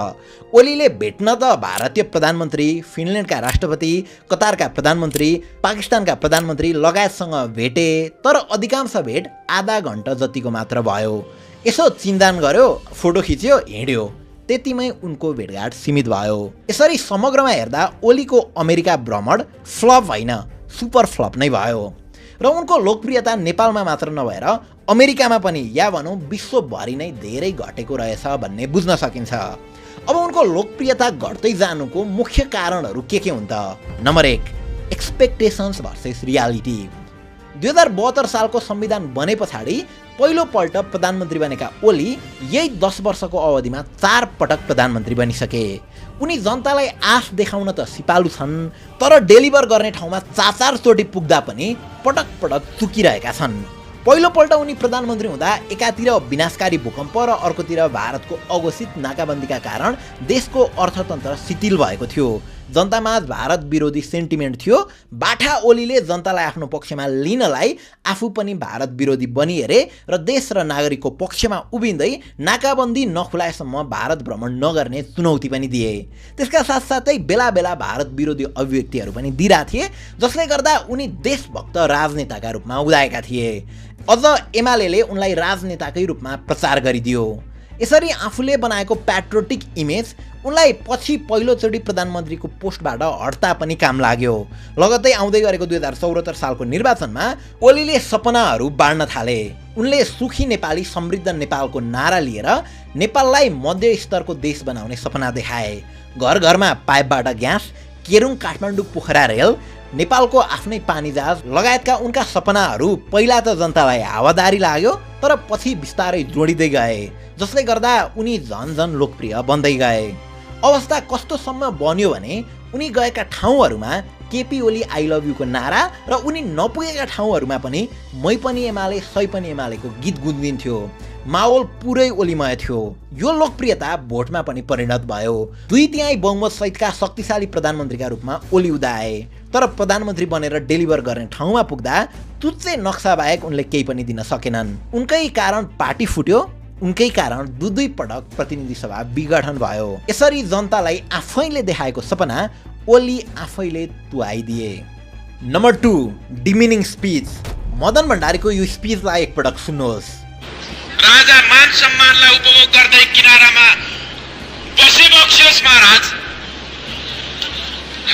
ओलीले भेट्न त भारतीय प्रधानमन्त्री, फिनल्यान्डका राष्ट्रपति, कतारका प्रधानमन्त्री, पाकिस्तानका प्रधानमन्त्री लगायतसँग भेटे, तर अधिकांश भेट आधा घण्टा जतिको मात्र भयो। यसो चिन्दान गर्यो, फोटो खिच्यो, हिँड्यो, त्यतिमै उनको भेटघाट सीमित भयो। यसरी समग्रमा हेर्दा ओलीको अमेरिका भ्रमण फ्लप होइन, सुपर फ्लप नै भयो र उनको लोकप्रियता नेपालमा मात्र नभएर अमेरिकामा पनि या भनौँ विश्वभरि नै धेरै घटेको रहेछ भन्ने बुझ्न सकिन्छ। अब उनको लोकप्रियता घट्दै जानुको मुख्य कारणहरू के हुन् त? Number 1, expectations versus reality. 2072 सालको संविधान बने पछाडि पहिलोपल्ट प्रधानमन्त्री बनेका ओली यही 10 वर्षको अवधिमा 4 पटक प्रधानमन्त्री बनिसके। उनी जनतालाई आश देखाउन त सिपालु छन्, तर डेलिभर गर्ने ठाउँमा 4 चोटि पुग्दा पनि पटक पटक चुकिरहेका छन्। पहिलोपल्ट उनी प्रधानमन्त्री हुँदा एकातिर विनाशकारी भूकम्प र अर्कोतिर भारतको अघोषित नाकाबन्दीका कारण देशको अर्थतन्त्र शिथिल भएको थियो। जनतामा भारत विरोधी सेन्टिमेन्ट थियो। बाठा ओलीले जनतालाई आफ्नो पक्षमा लिनलाई आफू पनि भारत विरोधी बनिहेरे र देश र नागरिकको पक्षमा उभिँदै नाकाबन्दी नखुलाएसम्म भारत भ्रमण नगर्ने चुनौती पनि दिए। त्यसका साथसाथै बेला बेला भारत विरोधी अभिव्यक्तिहरू पनि दिइरहेका थिए, जसले गर्दा उनी देशभक्त राजनेताका रूपमा उदाएका थिए। अझ एमाले उनलाई राजनेताकै रूपमा प्रचार गरिदियो। यसरी आफूले बनाएको प्याट्रोटिक इमेज उनलाई पछि पहिलोचोटि प्रधानमन्त्रीको पोस्टबाट हट्दा पनि काम लाग्यो। लगत्तै आउँदै गरेको 2074 सालको निर्वाचनमा ओलीले सपनाहरू बाँड्न थाले। उनले सुखी नेपाली समृद्ध नेपालको नारा लिएर नेपाललाई मध्य स्तरको देश बनाउने सपना देखाए। घर घरमा पाइपबाट ग्यास, केरुङ काठमाडौँ पोखरा रेल, नेपालको आफ्नै पानी जहाज लगायतका उनका सपनाहरू पहिला त जनतालाई हावादारी लाग्यो, तर पछि बिस्तारै जोडिँदै गए, जसले गर्दा उनी झन लोकप्रिय बन्दै गए। अवस्था कस्तोसम्म बन्यो भने उनी गएका ठाउँहरूमा KP Oli I love you को नारा र उनी नपुगेका ठाउँहरूमा पनि मै पनि एमाले सै पनि एमालेको गीत गुन्जिन्थ्यो। माहौल पुरै ओलीमय थियो। यो लोकप्रियता भोटमा पनि परिणत भयो। 2/3 बहुमत सहितका शक्तिशाली प्रधानमन्त्रीका रूपमा ओली उदाए, तर प्रधानमन्त्री बनेर डेलिभर गर्ने ठाउँमा पुग्दा तुच्चे नक्सा बाहेक उनले केही पनि दिन सकेनन्। उनकै कारण पार्टी फुट्यो, उनकै कारण 2 पटक प्रतिनिधि सभा विघटन भयो। यसरी जनतालाई आफैले देखाएको सपना ओली आफैले तुहाइदिए। Number 2, demeaning speech. मदन भण्डारीको यो स्पिचलाई एकपटक सुन्नुहोस्। राजा मान सम्मानलाई उपभोग गर्दै किनारामा बसे बक्सियोस् महाराज,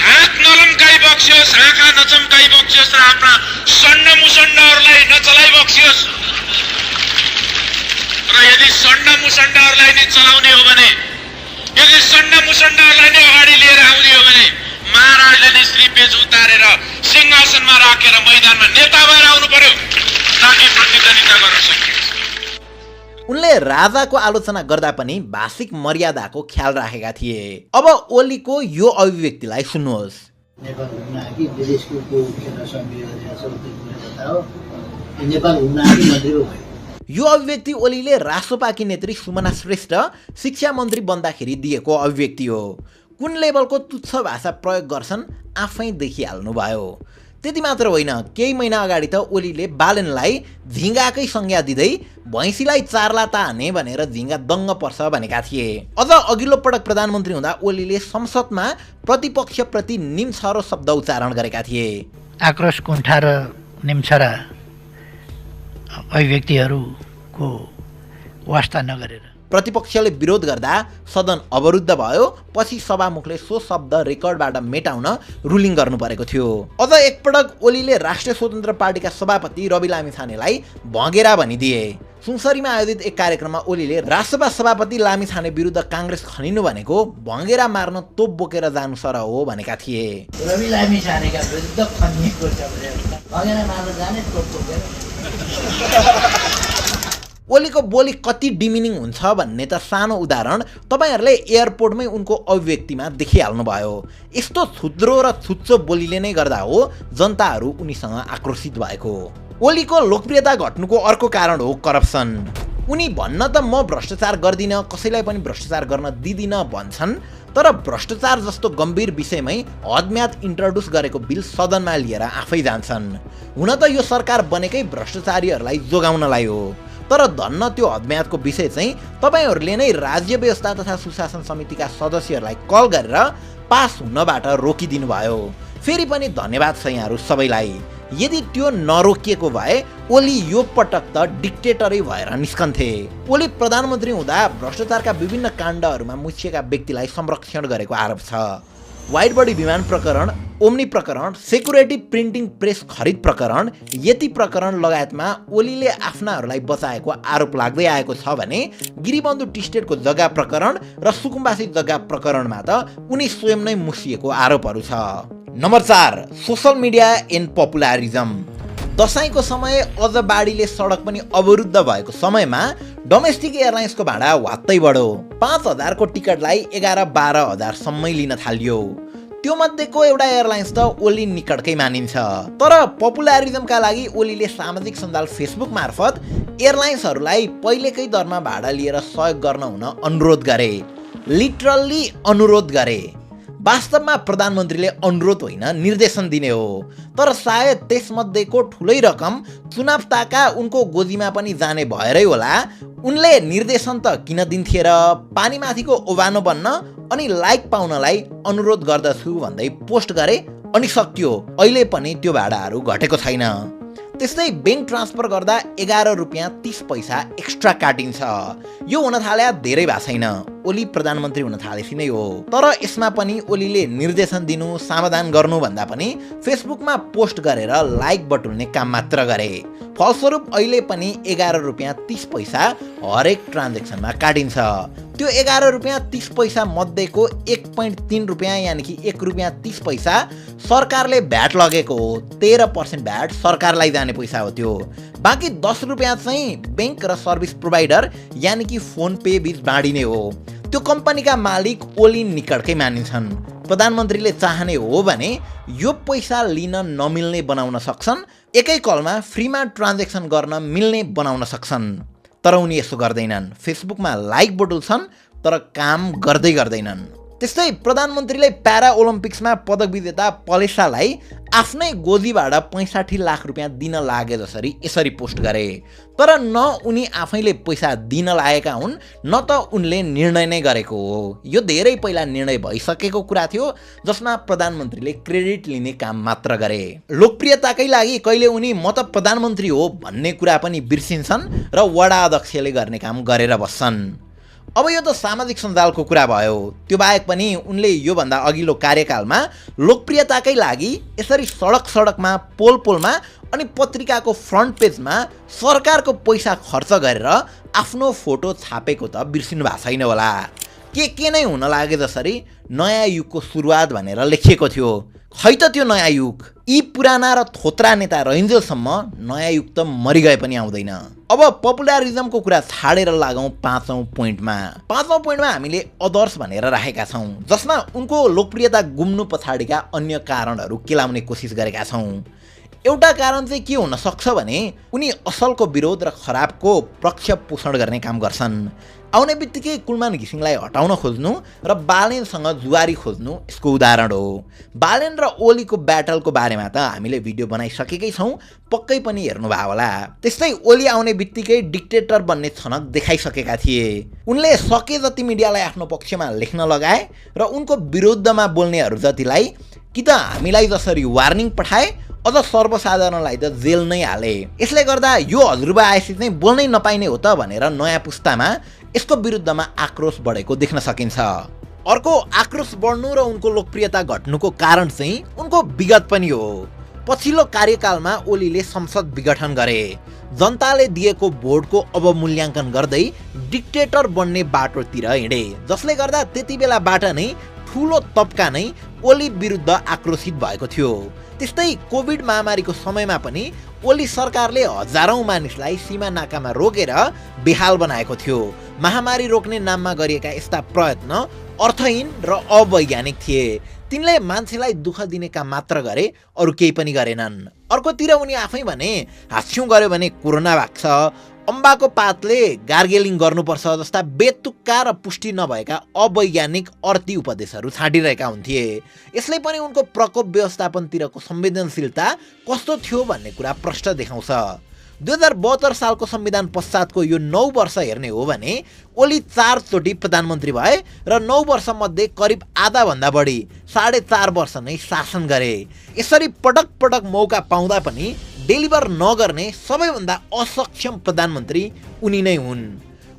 हात नलम्काई बक्सियोस्, आँखा नचम्काई बक्सियोस् र आफ्ना सण्ड मुसण्डहरूलाई नचलाई बक्सियोस्। र यदि सण्ड मुसण्डहरूलाई नै चलाउने हो भने, यदि सण्ड मुसण्डहरूलाई नै अगाडि लिएर आउने हो भने महाराजले नै श्रीपेज उतारेर सिंहासनमा राखेर मैदानमा नेता भएर आउनु पर्यो, ताकि प्रतिद्वन्दिता गर्न सकियोस्। उनले राजाको आलोचना गर्दा पनि भाषिक मर्यादाको ख्याल राखेका थिए। अब ओलीको यो अभिव्यक्तिलाई सुन्नुहोस्। नेपाल घुम्न आएकी विदेशको क्षेत्र नेपाल घुम्न आएकी मन्त्री भयो। यो अभिव्यक्ति ओलीले राष्ट्रपाकी नेत्री सुमना श्रेष्ठ शिक्षा मन्त्री बन्दाखेरि दिएको अभिव्यक्ति हो। कुन लेभलको तुच्छ भाषा प्रयोग गर्छन् आफै देखिहाल्नु भयो। त्यति मात्र होइन, केही महिना अगाडि त ओलीले बालनलाई झिङ्गाकै संज्ञा दिँदै भैँसीलाई चार्ला ताने भनेर झिङ्गा दङ्ग पर्छ भनेका थिए। अझ अघिल्लो पटक प्रधानमन्त्री हुँदा ओलीले संसदमा प्रतिपक्षप्रति निम्छरो शब्द उच्चारण गरेका थिए। आक्रोश कुण्ठा र निम्छरा अभिव्यक्तिहरूको वास्ता नगरेर प्रतिपक्षले विरोध गर्दा सदन अवरुद्ध भयो। पछि सभामुखले सो शब्द रेकर्डबाट मेटाउन रुलिङ गर्नु परेको थियो। अझ एकपटक ओलीले राष्ट्रिय स्वतन्त्र पार्टीका सभापति रवि लामिछानेलाई भँगेरा भनिदिए। सुनसरीमा आयोजित एक कार्यक्रममा ओलीले राष्ट्रसभा सभापति लामिछाने विरुद्ध काङ्ग्रेस खनिनु भनेको भँगेरा मार्न तोप बोकेर जानु सर हो भनेका थिए। रवि लामिछानेका विरुद्ध खनिएको छ भने ओलीको बोली कति डिमिनिङ हुन्छ भन्ने त सानो उदाहरण तपाईहरूले एयरपोर्टमै उनको अभिव्यक्तिमा देखिहाल्नुभयो। यस्तो छुद्रो र छुच्चो बोलीले नै गर्दा हो जनताहरू उनीसँग आक्रोशित भएको। ओलीको लोकप्रियता घट्नुको अर्को कारण हो करप्सन। उनी भन्न त म भ्रष्टाचार गर्दिनँ, कसैलाई पनि भ्रष्टाचार गर्न दिदिनँ भन्छन्, तर भ्रष्टाचार जस्तो गम्भीर विषयमै हदम्याद इन्ट्रोड्युस गरेको बिल सदनमा लिएर आफै जान्छन्। हुन त यो सरकार बनेकै भ्रष्टाचारीहरूलाई जोगाउनलाई हो, तर धन्न त्यो हदम्यादको विषय चाहिँ तपाईहरूले नै राज्य व्यवस्था तथा सुशासन समितिका सदस्यहरूलाई कल गरेर पास हुनबाट रोकिदिनु भयो। फेरि पनि धन्यवाद छ यहाँहरू सबैलाई। यदि त्यो नरोकिएको भए ओली यो पटक त डिक्टेटरै भएर निस्कन्थे। ओली प्रधानमन्त्री हुँदा भ्रष्टाचारका विभिन्न काण्डहरूमा मुछिएका व्यक्तिलाई संरक्षण गरेको आरोप छ। वाइड बडी विमान प्रकरण, ओम्नी प्रकरण, सेक्युरिटी प्रिन्टिङ प्रेस खरिद प्रकरण, यति प्रकरण लगायतमा ओलीले आफ्नाहरूलाई बचाएको आरोप लाग्दै आएको छ भने गिरिबन्धु टी स्टेटको जग्गा प्रकरण र सुकुम्बासी जग्गा प्रकरणमा त उनी स्वयं नै मुसिएको आरोपहरू छ। Number 4, social media and populism. दशैंको समय अझ बाढीले सडक पनि अवरुद्ध भएको समयमा डोमेस्टिक एयरलाइन्सको भाडा वात्तै बढ्यो। 5,000 को टिकटलाई 11-12,000 सम्मै लिन थालियो। त्यो मध्येको एउटा एयरलाइन्स त ओली निकटकै मानिन्छ। तर पपुलारिजमका लागि ओलीले सामाजिक सञ्जाल फेसबुक मार्फत एयरलाइन्सहरूलाई पहिलेकै दरमा भाडा लिएर सहयोग गर्न हुन अनुरोध गरे। लिटरल्ली अनुरोध गरे। वास्तवमा प्रधानमन्त्रीले अनुरोध होइन निर्देशन दिने हो, तर सायद त्यसमध्येको ठुलै रकम चुनाव ताका उनको गोजीमा पनि जाने भएरै होला उनले निर्देशन त किन दिन्थे र पानीमाथिको ओभानो बन्न अनि लाइक पाउनलाई अनुरोध गर्दछु भन्दै पोस्ट गरे अनि सकियो। अहिले पनि त्यो भाडाहरू घटेको छैन। त्यस्तै बैंक ट्रान्सफर गर्दा 11 रुपियाँ 30 पैसा एक्स्ट्रा काटिन्छ। यो हुन थाले धेरै भएको छैन, ओली प्रधानमन्त्री हुन थालेपछि नै हो। तर यसमा पनि ओलीले निर्देशन दिनु, समाधान गर्नु भन्दा पनि फेसबुकमा पोस्ट गरेर लाइक बटुल्ने काम मात्र गरे। फलस्वरूप अहिले पनि 11 रुपियाँ 30 पैसा हरेक ट्रान्जेक्सनमा काटिन्छ। त्यो 11 रुपियाँ 30 पैसा मध्येको 1.3 रुपियाँ यानि कि 1 रुपियाँ 30 पैसा सरकारले भ्याट लगेको हो। 13% भ्याट सरकारलाई जाने पैसा हो त्यो। बाँकी 10 रुपियाँ चाहिँ बैंक र सर्भिस प्रोभाइडर यानि कि फोन पे बीच बाँडिने हो। त्यो कम्पनीका मालिक ओली निकटकै मानिन्छन्। प्रधानमन्त्रीले चाहने हो भने यो पैसा लिन नमिल्ने बनाउन सक्छन्, एकै कलमा फ्रीमा ट्रान्जेक्सन गर्न मिल्ने बनाउन सक्छन्। तर उनी यसो गर्दैनन्। फेसबुकमा लाइक बटुल्छन् तर काम गर्दैनन्। त्यस्तै प्रधानमन्त्रीले प्यारा ओलम्पिक्समा पदक विजेता पलेसालाई आफ्नै गोजीबाट 65 लाख रुपियाँ दिन लागे जसरी यसरी पोस्ट गरे। तर न उनी आफैले पैसा दिन लागेका हुन् न त उनले निर्णय नै गरेको हो। यो धेरै पहिला निर्णय भइसकेको कुरा थियो जसमा प्रधानमन्त्रीले क्रेडिट लिने काम मात्र गरे। लोकप्रियताकै लागि कहिले उनी म त प्रधानमन्त्री हो भन्ने कुरा पनि बिर्सिन्छन् र वडा अध्यक्षले गर्ने काम गरेर बस्छन्। अब यो त सामाजिक सञ्जालको कुरा भयो। त्यो बाहेक पनि उनले योभन्दा अघिल्लो कार्यकालमा लोकप्रियताकै लागि यसरी सडकमा पोलमा अनि पत्रिकाको फ्रन्ट पेजमा सरकारको पैसा खर्च गरेर आफ्नो फोटो छापेको त बिर्सिनु भएको छैन होला। के नै हुन लागे जसरी नयाँ युगको सुरुवात भनेर लेखिएको थियो। खै त त्यो नयाँ युग। यी पुराना र थोत्रा नेता रहन्जेलसम्म नयाँ युग त मरिगए पनि आउँदैन। अब पपुलारिजमको कुरा छाडेर लागौँ 5औं पोइन्टमा। 5औं पोइन्टमा हामीले अदर्स भनेर राखेका छौँ, जसमा उनको लोकप्रियता गुम्नु पछाडिका अन्य कारणहरू केलाउने कोसिस गरेका छौँ। एउटा कारण चाहिँ के हुन सक्छ भने उनी असलको विरोध र खराबको पक्ष पोषण गर्ने काम गर्छन्। आउने बित्तिकै कुलमान घिसिङलाई हटाउन खोज्नु र बालेनसँग जुवारी खोज्नु यसको उदाहरण हो। बालेन र ओलीको ब्याटलको बारेमा त हामीले भिडियो बनाइसकेकै छौँ, पक्कै पनि हेर्नुभयो होला। त्यस्तै ओली आउने बित्तिकै डिक्टेटर बन्ने छनक देखाइसकेका थिए। उनले सके जति मिडियालाई आफ्नो पक्षमा लेख्न लगाए र उनको विरुद्धमा बोल्नेहरू जतिलाई कि त हामीलाई जसरी वार्निङ पठाए अझ सर्वसाधारणलाई त जेल नै हाले। यसले गर्दा यो हजुरबा आएपछि चाहिँ बोल्नै नपाइने हो त भनेर नयाँ पुस्तामा यसको विरुद्धमा आक्रोश बढेको देख्न सकिन्छ। अर्को आक्रोश बढ्नु र उनको लोकप्रियता घट्नुको कारण चाहिँ उनको विगत पनि हो। पछिल्लो कार्यकालमा ओलीले संसद विघटन गरे। जनताले दिएको भोटको अवमूल्याङ्कन गर्दै डिक्टेटर बन्ने बाटोतिर हिँडे, जसले गर्दा त्यति बेलाबाट नै ठुलो तबका नै ओली विरुद्ध आक्रोशित भएको थियो। त्यस्तै कोभिड महामारीको समयमा पनि ओली सरकारले हजारौं मानिसलाई सीमा नाकामा रोकेर बेहाल बनाएको थियो। महामारी रोक्ने नाममा गरिएका यस्ता प्रयत्न अर्थहीन र अवैज्ञानिक थिए। तिनले मान्छेलाई दुःख दिने काम मात्र गरे, अरू केही पनि गरेनन्। अर्कोतिर उनी आफै भने हास्यौं गर्यो भने कोरोना भाग्छ, अम्बाको पातले गार्गेलिङ गर्नुपर्छ जस्ता बेतुक्का र पुष्टि नभएका अवैज्ञानिक अर्थी उपदेशहरू छाडिरहेका हुन्थे। यसले पनि उनको प्रकोप व्यवस्थापनतिरको संवेदनशीलता कस्तो थियो भन्ने कुरा प्रष्ट देखाउँछ। 2072 सालको संविधान पश्चातको यो 9 वर्ष हेर्ने हो भने ओली 4 चोटि प्रधानमन्त्री भए र 9 वर्षमध्ये करिब आधा भन्दा बढी 4.5 वर्ष नै शासन गरे। यसरी पटक पटक मौका पाउँदा पनि डेलिभर नगर्ने सबैभन्दा असक्षम प्रधानमन्त्री उनी नै हुन्।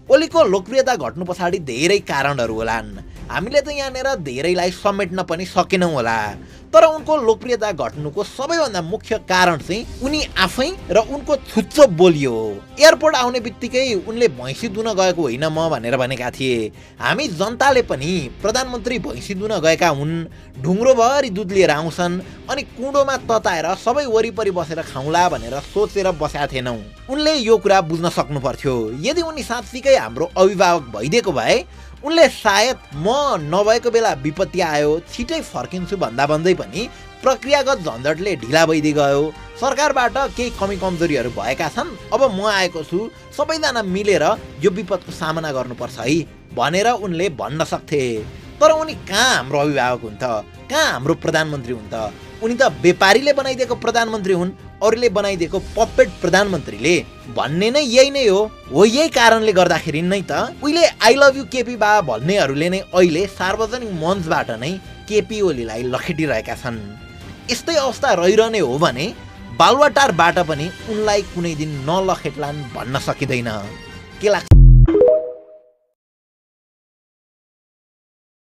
ओलीको लोकप्रियता घट्नु पछाडि धेरै कारणहरू होलान्। हामीले त यहाँनिर धेरैलाई समेट्न पनि सकेनौँ होला, तर उनको लोकप्रियता घट्नुको सबैभन्दा मुख्य कारण चाहिँ उनी आफै र उनको छुच्चो बोली हो। एयरपोर्ट आउने बित्तिकै उनले भैँसी दुन गएको होइन म भनेर भनेका थिए। हामी जनताले पनि प्रधानमन्त्री भैँसी दुन गएका हुन्, ढुङ्ग्रोभरि दुध लिएर आउँछन् अनि कुँडोमा तताएर सबै वरिपरि बसेर खाउँला भनेर सोचेर बसेका थिएनौँ। उनले यो कुरा बुझ्न सक्नु पर्थ्यो। यदि उनी साँच्चीकै हाम्रो अभिभावक भइदिएको भए उनले सायद म नभएको बेला विपत्ति आयो छिटै फर्किन्छु भन्दा भन्दै पनि प्रक्रियागत झन्झटले ढिला भइदिइ गयो, सरकारबाट केही कमी कमजोरीहरू भएका छन्, अब म आएको छु, सबैजना मिलेर यो विपदको सामना गर्नुपर्छ है भनेर उनले भन्न सक्थे। तर उनी कहाँ हाम्रो अभिभावक हुन् त, कहाँ हाम्रो प्रधानमन्त्री हुन् त? उनी त व्यापारीले बनाइदिएको प्रधानमन्त्री हुन्, अरूले बनाइदिएको पपेट प्रधानमन्त्रीले भन्ने नै यही नै हो। यही कारणले गर्दाखेरि नै त उहिले आई लभ यु केपी बा भन्नेहरूले नै अहिले सार्वजनिक मञ्चबाट नै केपी ओलीलाई लखेटिरहेका छन्। यस्तै अवस्था रहिरहने हो भने बालुवाटारबाट पनि उनलाई कुनै दिन नलखेट्लान् भन्न सकिँदैन। के लाग्छ?